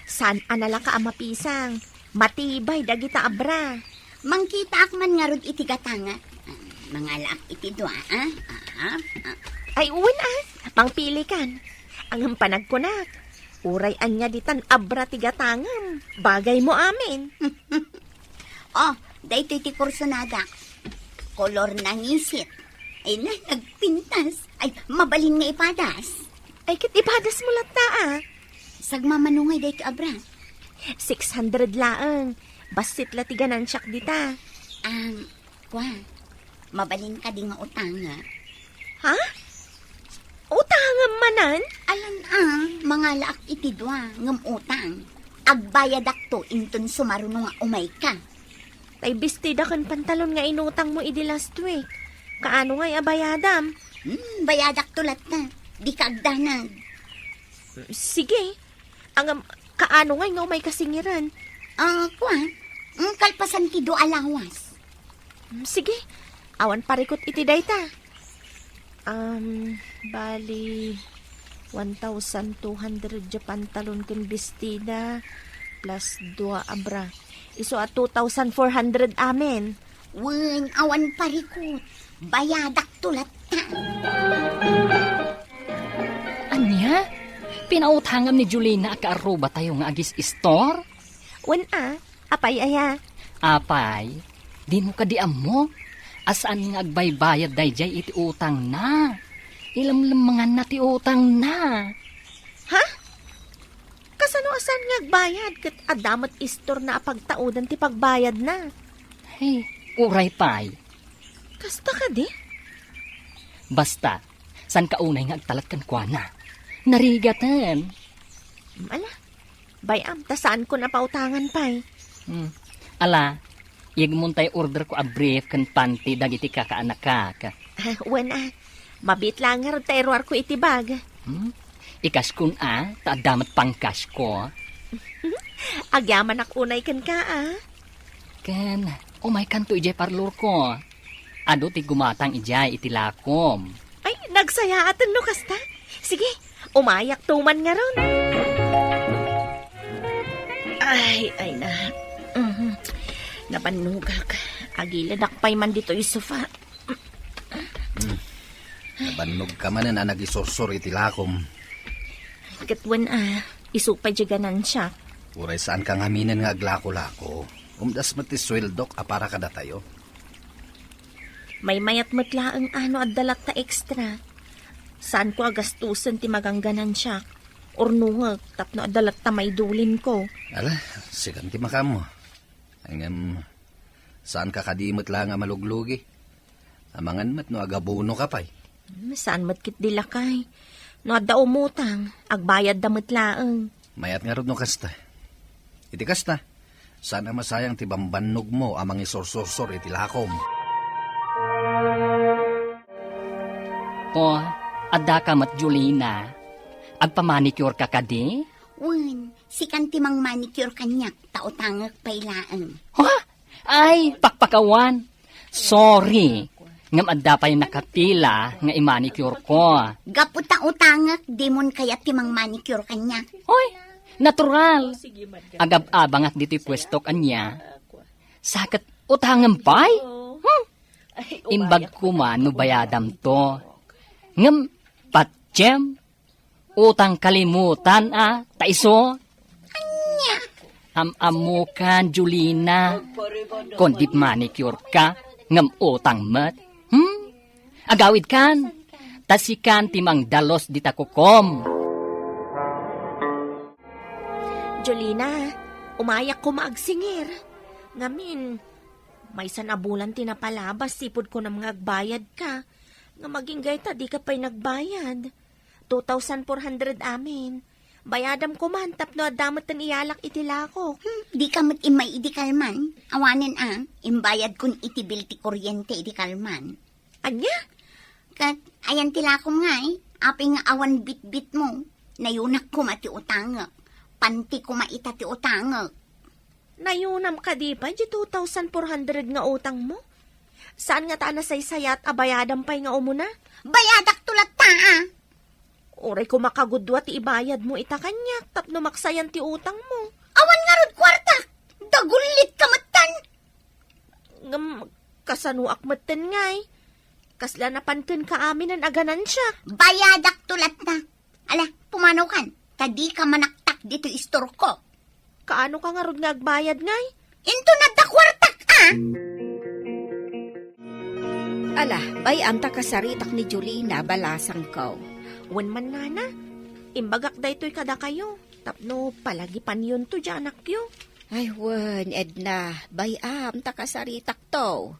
Saan a nalaka a mapisang. Matibay dagita a bra. Mangkitaak man ngarud iti gatangak. Ah, mangalaak iti dua, ah? Ah, ah. Ay, wen, ah. Mangpilikan. Ngem panagkunak, Uray ania ditan abra ti gatangem. Bagay mo amin. Oh, daytoy ti kursonadak. Kolor nangisit. Ay na, nagpintas. Ay, mabalin nga ipadas. Ay, ket ipadas mo latta, ah. Sagmamano ngay daytoy abra? Six hundred laeng. Bassit la ti ganansiak dita. Ang, kwa, mabalin kadi nga utanga? Ha? Utangem manen? Alan a, mangalaak iti dua ngem utang. Agbayadakto inton sumaruno nga umayka. Tay bestida ken pantalon nga inutang mo idi last week. Kaano ngay a bayadam? Hmm, bayadakto latta. Dika agdanag. Sige. Ngem, kaano ngay nga umayka singiren? Ah, kua. Hmm, kalpasan ti dua a lawas. Hmm, sige. Awan parikut iti dayta. Um, bali, one thousand two hundred diay pantalon ken bestida, plus dua a bra. Isu a two thousand four hundred amin. Wen, awan parikut. Bayadakto latta. Ania? Pinautangam ni Julina a kaarrubatayo nga agis-istor? Wen a, apay aya? Apay, dimo kadi ammo? A saan nga agbaybayad daydiay iti utangna. Ilemlemmenganna ti utangna. Ha? Kasano a saan nga agbayad ket adda met istorna a pagtaudan ti pagbayadna? Hey, uray pay. Kasta kadi? Basta, saan ka unay nga agtalek kenkuana? Narigaten. Ala, bay-am, ta saanko a pautangan pay. Hmm. Ala, iyegmon tay orderko a brief ken panty dagiti kakaanakak. Ah, wen a, mabiit laeng ngarud ta iruarko iti bag. Hmm? Ikaskon a, ta adda met pangkasko. Agyamanak unay kenka, a. Ken, umaykanto idiay parlorko. Adu ti gumatang idiay iti lakom. Ay, nagsayaaten no kasta. Sige, umayakto man ngarud. Ay, ay na. Mhm. Nabannogak. Agilidak pay man ditoy sofa. Hmm. Nabannogka manen a nagisursor iti lakom. Ket wen a, isu pay diay ganansiak. Uray saanka ngaminen nga aglako-lako. Umdas met ti sueldok a para kadatayo. Maymayat met laeng a no adda latta extra. Saanko a gastusen ti maganganansiak. Urnongek tapno adda latta maidulinko. Ala, sikan ti makaammo. Ngem, saanka kadi met laeng a maluglugi? Amangan met no agabonoka pay. Hmm, saan met ketdi lakay. No adda umutang, agbayadda met laeng. Mayat ngarud no kasta. Iti kasta, saan a masayang ti bambannogmo a mangisursursor iti lakom. O, addaka met, Julina. Agpamanicure ka kadi? Wen, sikan ti mangmanicure kaniak, ta utangek pay laeng. Ha? Ay, pakpakawan. Sorry. Ngem adda pay nakapila nga imanicure ko. Gapu ta utangek, dimon kayat ti mangmanicure kaniak. Hoy, natural. Agab-abangak ditoy puesto kaniak. Sa ket utangem pay? Hmm. Imbag koma no bayadamto. Ngem, patiem, utang kalimutan a, ta isu? Ania? Am-ammokan, Julina. Kundi manicure ka, ngem utang met. Hmm? Agawidkan. Ta sikan ti mangdalus dita kukom. Julina, umayak koma agsingir. Ngamin, maysa a bulan ti napalabas, sipud kunam nga agbayad ka. Nga maginggay ta, dika pay nagbayad. Two thousand four hundred amin. Bayadam koman tapno adda met ti iyalak iti lakok. Hmm, dika met immay idi kalman. Awanen a, imbayadkon iti bill ti kuryente idi kalman. Ania? Ket, ayan ti lakom ngay, apay nga awan bitbitmo. Nayunak koma ti utangek. Panti koma ita ti utangek. Nayunam kadi pay di two thousand four hundred nga utangmo? Saan ngata a nasaysayat a bayadam pay nga umuna? Bayadakto latta a. Uray koma kagudua ti ibayadmo ita kaniak tapno maksayan ti utangmo. Awan ngarud kuartak. Dagullitka metten. Ngem, kasanoak metten ngay? Kasla napan kenka aminen a ganansiak. Bayadakto latta. Ala, pumanaw kan. ta dika manaktak ditoy istorko. Kaano ka ngarud nga agbayad, ngay? Inton adda kuartak, a! Ala, bay-am ta kasaritak ni Jolina, balasangko. Wen man, nana, imbagak daytoy kadakayo, tapno palagipanyonto diay anakyo. Ay, wen, Edna, bay-am ta kasaritakto.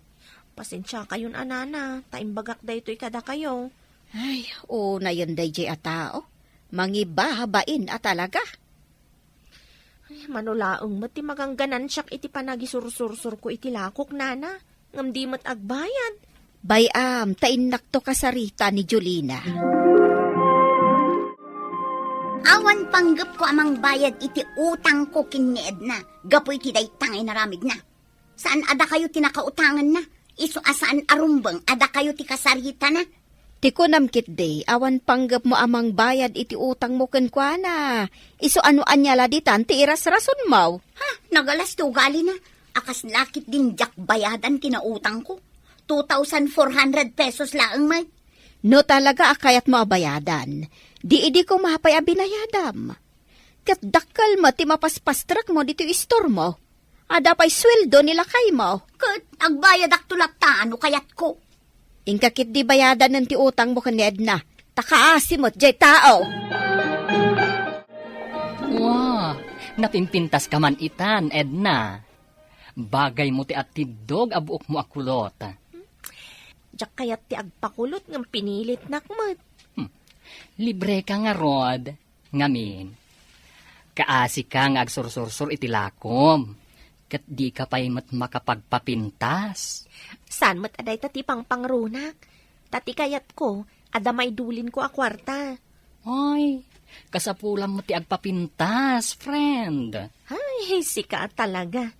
Pasensiakayon a, nana, ta imbagak daytoy kadakayo. Ay, unayen daydiay a tao. Mangibabain a talaga. Ay, mano laeng met ti magangganansiak iti panagisursursurko iti lakok, nana, ngem di met agbayad. Bay-am, ta innakto kasarita ni Jolina. Awan panggepko a mangbayad iti utangko ken ni Edna gapu iti dayta nga inaramidna. Saan a dakayo ti nakautanganna, isu a saan a rumbeng a dakayo ti kasaritana. Ti kunam ketdi, awan panggepmo a mangbayad iti utangmo kenkuana. Isu a no ania la ditan ti irasrasonmo. Ha, nagalas ti ugalina. A kasla ketdin diak bayadan ti nautangko. Two thousand four hundred pesos laeng met. No talaga a kayatmo a bayadan, di idi koma pay a binayadam. Ket dakkel met ti mapaspastrekmo ditoy istormo. Adda pay sueldo ni lakaymo. Ket agbayadakto latta no kayatko. Inka ketdi bayadanen ti utangmo ken ni Edna, ta kaasi met diay tao. Wa, napimpintaska man itan, Edna. Bagaymo ti atiddog a buokmo a kulot. Diak kayat ti agpakulot ngem pinilitnak met. Hmm. Libreka ngarud. Ngamin, kaasika nga agsursursor iti lakom, ket dika pay met makapagpapintas. Saan met a dayta ti pangpangrunak? Ta ti kayatko, adda maidulinko a kuarta. Ay, kasapulam met ti agpapintas, friend. Ay, sika talaga.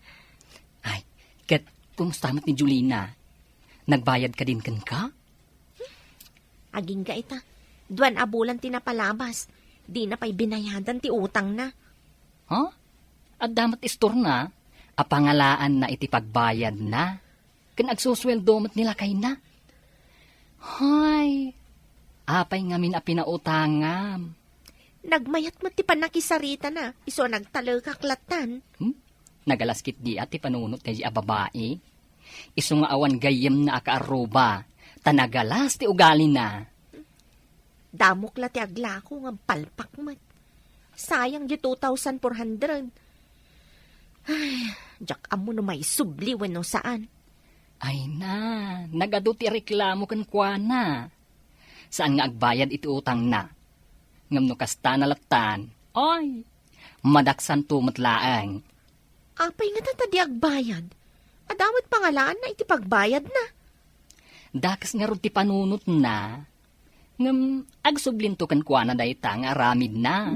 Ay, ket kumusta met ni Jolina? Nagbayad kadin kenka? Agingga ita. Duan a bulan ti napalabas. Dina pay binayadan ti utangna. Ha? Adda met istorna a pangalaanna iti pagbayadna. Ken agsusueldo met ni lakayna. Hay, apay ngamin a pinautangam? Nagmayat met ti pannakisaritana, isu a nagtalekak lattan. Hmm? Nagalas ketdi a ti panunot daydi a babai. Isu nga awan gayyemna a kaarruba, ta nagalas ti ugalina. Damok la ti aglako ngem palpak met. Sayang di two thousand four hundred. Ay, diak ammo no maisubli wenno saan. Ay na, nagadu ti reklamo kenkuana. Saan nga agbayad iti utangna. Ngem no kasta na lattan, ay, madaksanto met laeng. Apay ngata ta di agbayad? Adda met pangalaanna iti pagbayadna. Dakes ngarud ti panunotna. Ngem agsublinto kenkuana dayta nga aramidna.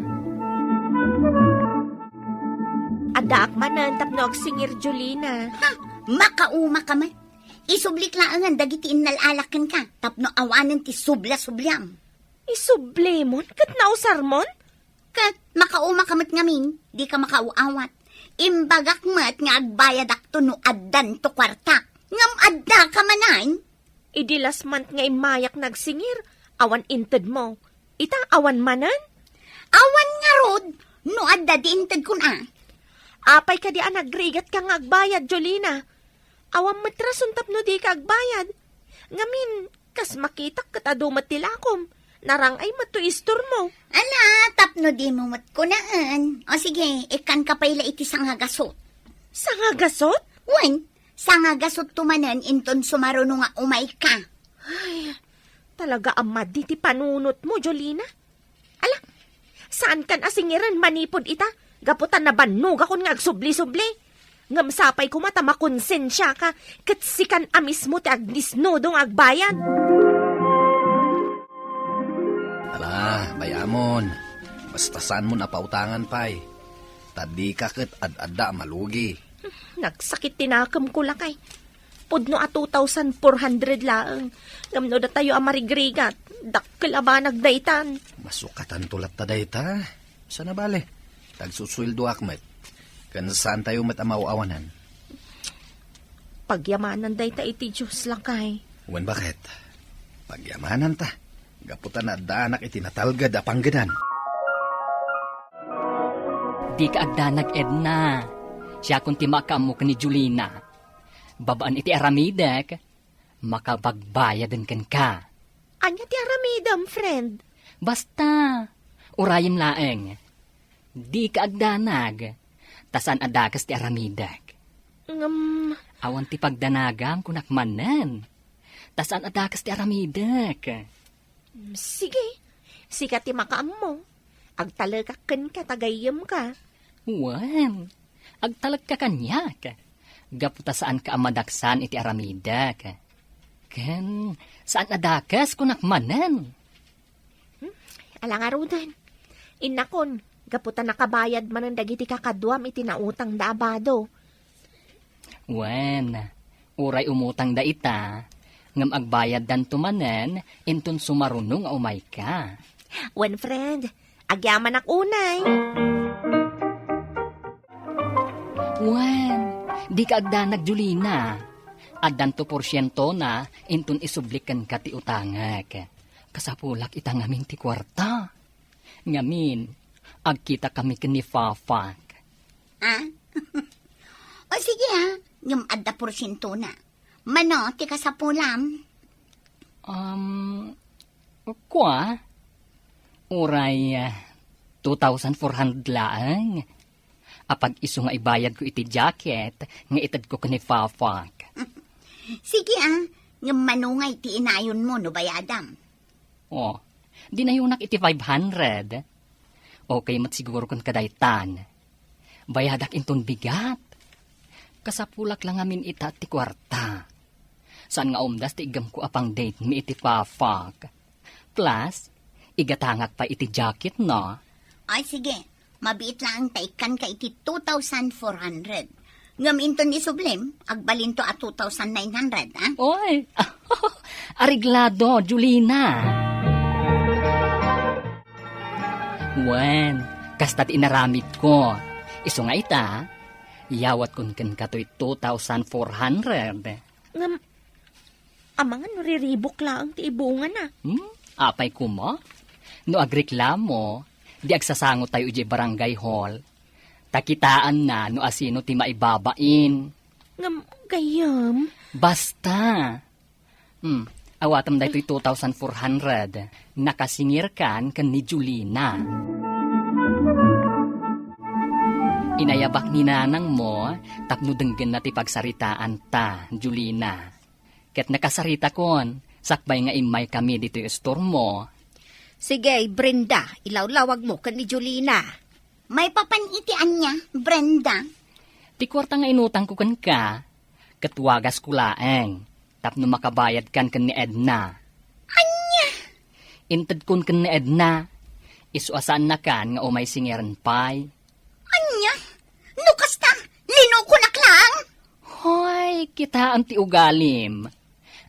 Addaak manen tapno agsingir, Jolina. Ha? Makaumaka met. Isublik laengen dagiti innal-alak kenka tapno awanen ti subla-subliam. Isublimon ket nausarmon? Ket makaumaka met ngamin, dika makaaw-awat. Imbagak met nga agbayadakto no addanto kuartak. Ngem addaka manen? Idi last month nga immayak nagsingir, awan intedmo. Ita, awan manen? Awan ngarud, no adda di intedkon a. Apay kadi a nagrigatka nga agbayad, Jolina? Awan met rason tapno dika agbayad. Ngamin, kas makitak ket adu met ti lakom. Narang-ay met to istormo. Ala, tapno dimo met kunaen. O sige, ikkanka pay la iti sangagasot. Sangagasot? Wen, sangagasotto manen inton sumaruno nga umayka. Ay, talaga a madi ti panunotmo, Jolina. Ala, saankan a singiren manipud ita, gapu ta nabannogakon nga agsubli-subli. Ngem sapay koma ta makonsensiaka, ket sikan a mismo ti agdisnudo nga agbayad. Ala, bay-amon, basta saanmon a pautangan pay. Ta dika ket ad-adda a malugi. Nagsakit ti nakemko, lakay. Pudno a two thousand four hundred laeng. Ngem no datayo a marigrigat, dakkel a banag daytan. Masukatanto latta dayta. Saan a bale, tagsusueldoak met. Ken saantayo met a maaw-awanan. Pagyamanan dayta iti Dios, lakay. Wen, baket? Pagyamananta, gapu ta naaddaanak iti natalged a panggedan. Dika agdanag, Edna. Siakon ti makaammo ken ni Julina. Babaen iti aramidek, makapagbayaden kenka. Ania ti aramidem, friend? Basta, urayem laeng. Dika agdanag, ta saan a dakes ti aramidek. Ngem, awan ti pagdanagam, kunak manen. Ta saan a dakes ti aramidek. Mm, sige, sika ti makaammo. Agtalekak kenka ta gayyemka. Wen, agtalekka kaniak. Gapu ta saanka a madaksan iti aramidek. Ken, saan a dakes, kunak manen. Hmm? Ala ngaruden. Innakon, gapu ta nakabayad manen dagiti kakaduam iti nautangda a bado. Wen, uray umutangda ita, ngem agbayaddanto manen inton sumaruno nga umayka. Wen, friend, agyamanak unay. Wen, dika agdanag, Julina. Addanto porsientona inton isublik kenka ti utangek. Kasapulak ita ngamin ti kuarta. Ngamin, agkitakami ken ni Fafak. Ah? O sige, ah. Ngem adda porsientona. Mano ti kasapulam? Um, kua? Uray, ah, two thousand four hundred laeng. Apag isu nga ibayadko iti jacket nga itedko ken ni Fafak. Sige, ah. Ngem mano ngay ti inayonmo no bayadam? Oh, dinayonak iti five hundred. Okay met siguro ken kadaytan. Bayadak inton bigat. Kasapulak la ngamin ita ti kuarta. Saan nga umdas ti iggemko a pang-date mi iti Fafak. Plus, igatangak pay iti jacket, no? Ay, sige. Mabiit laeng ta ikkanka iti two thousand four hundred. Ngem inton isublim, agbalinto a two thousand nine hundred, ah? Oy! Areglado, Julina! Wen, kasta ti inaramidko. Isu nga ita, yawatkon kenka toy two thousand four hundred. Ngem, amangan no riribuk laeng ti ibungana. Hmm? Apay koma? No agreklamo, di agsasangotayo idiay barangay hall. Ta kitaenna no asino ti maibabain. Ngem, gayyem? Basta. Hmm, awatem daytoy two thousand four hundred. Nakasingirkan ken ni Julina. Inayabak ni nanangmo tapno denggenna ti pagsaritaanta, Julina. Ket nakasaritakon, sakbay nga immaykami ditoy istormo. Sige, Brenda, ilawlawagmo ken ni Julina. Maipapan iti ania, Brenda? Ti kuarta nga inutangko kenka, ket wagasko laeng, tapno makabayadkan ken ni Edna. Ania? Intedkon ken ni Edna, isu a saannakan nga umay singeren pay. Ania? No kasta, linukonak laeng? Hoy, kitaem ti ugalim.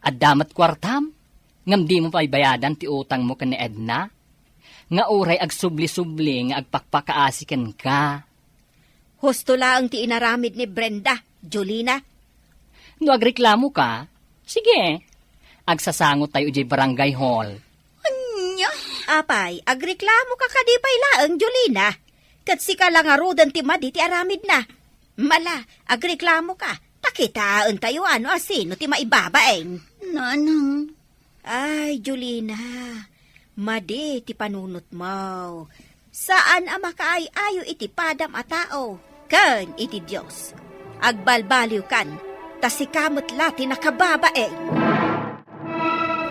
Adda met kuartam, ngem dimo pay bayadan ti utangmo ken ni Edna? Nga uray agsubli-subli nga agpakpakaasi kenka. Husto laeng ti inaramid ni Brenda, Julina. No agreklamoka, sige. Agsasangotayo idiay barangay hall. Ania? Apay, agreklamoka kadi pay laeng, Julina? Ket sika la ngaruden ti madi ti aramidna. Mala, agreklamoka, ta kitaentayo a no asino ti maibabain. Nanang. Ay, Julina, madi ti panunotmo. Saan a makaay-ayo iti padam a tao ken iti Dios. Agbalbaliwkan, ta sika met la ti nakababain.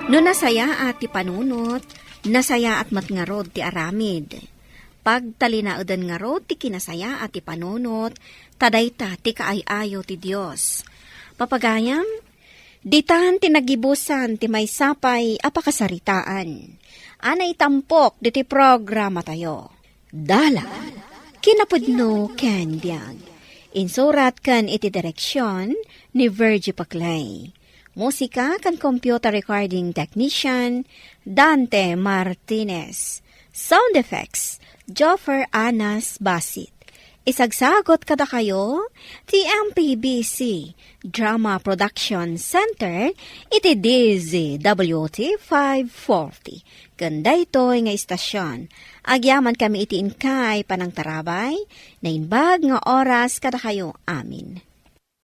No nasayaat ti panunot, nasayaat met ngarud ti aramid. Pagtalinaeden ngarud ti kinasayaat ti panunot, ta dayta ti kaay-ayo ti Dios. Papagayam, ditan ti nagibusan ti maysa pay a pakasaritaan a naitampok ditoy programatayo. Dalan, kinapudno ken biag. Insurat ken iti direksion ni Virgie Paclay. Musika ken computer recording technician, Dante Martinez. Sound effects, Joffer Anas Basit. Isagsagot kadakayo ti M P B C Drama Production Center iti D Z W T five forty. Ken daytoy nga istasyon, agyaman kami iti inkay panangtarabay, naimbag nga oras kadakayo amin.